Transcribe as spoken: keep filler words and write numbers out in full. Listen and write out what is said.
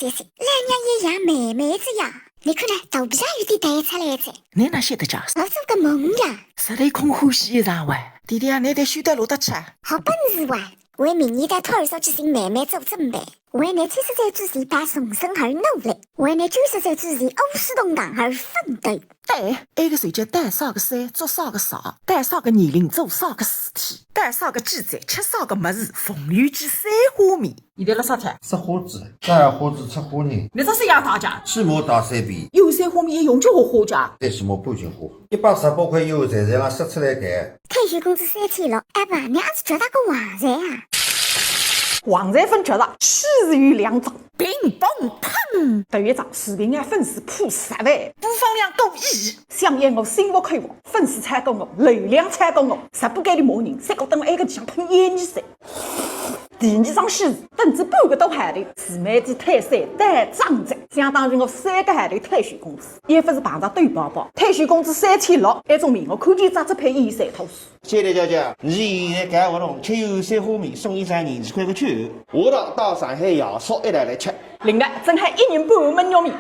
谢谢，老娘也养妹妹子呀。你看呢，肚皮上有点蛋出来子。你哪晓得介？我做个梦呀。实在空欢喜一场哇。弟弟啊，你得休得落得去啊。好本事哇！为明年的托儿所举行妹妹做准备，为你七十岁之前把重生而努力，为你九十岁之前五十动荡而奋斗。对，埃个就叫到啥个岁，做啥个啥，到啥个年龄做啥个事体，到啥个季节吃啥个物事，凤游记三花面。 现在辣啥吃？吃花子，带花子吃花呢。你这是要打架？起码打三遍。有三花面也用几花花架？最起码半斤花。一百十八块一碗，在在浪塞出来个。退休工资三千六，哎爸，你儿子觉得个横财啊？横财分觉得，起是有两张。乒乓乓。头一张视频啊，粉丝破十万。播放量过亿。想要我心服口服，粉丝超过我，流量超过我，直播间里骂人，三个等了埃个像喷烟一样。 第二张喜事，等仔半个多号头，自媒体退赛到账了，相当于我三个号头退休工资，也勿是碰着抖包包，退休工资三千六，埃种命我看见只只配一三头四。谢谢姐姐，你现在搞活动，吃有三花面，送一张廿几块个券，下趟到上海爷叔一道来吃。另外，正好一人半碗焖肉面。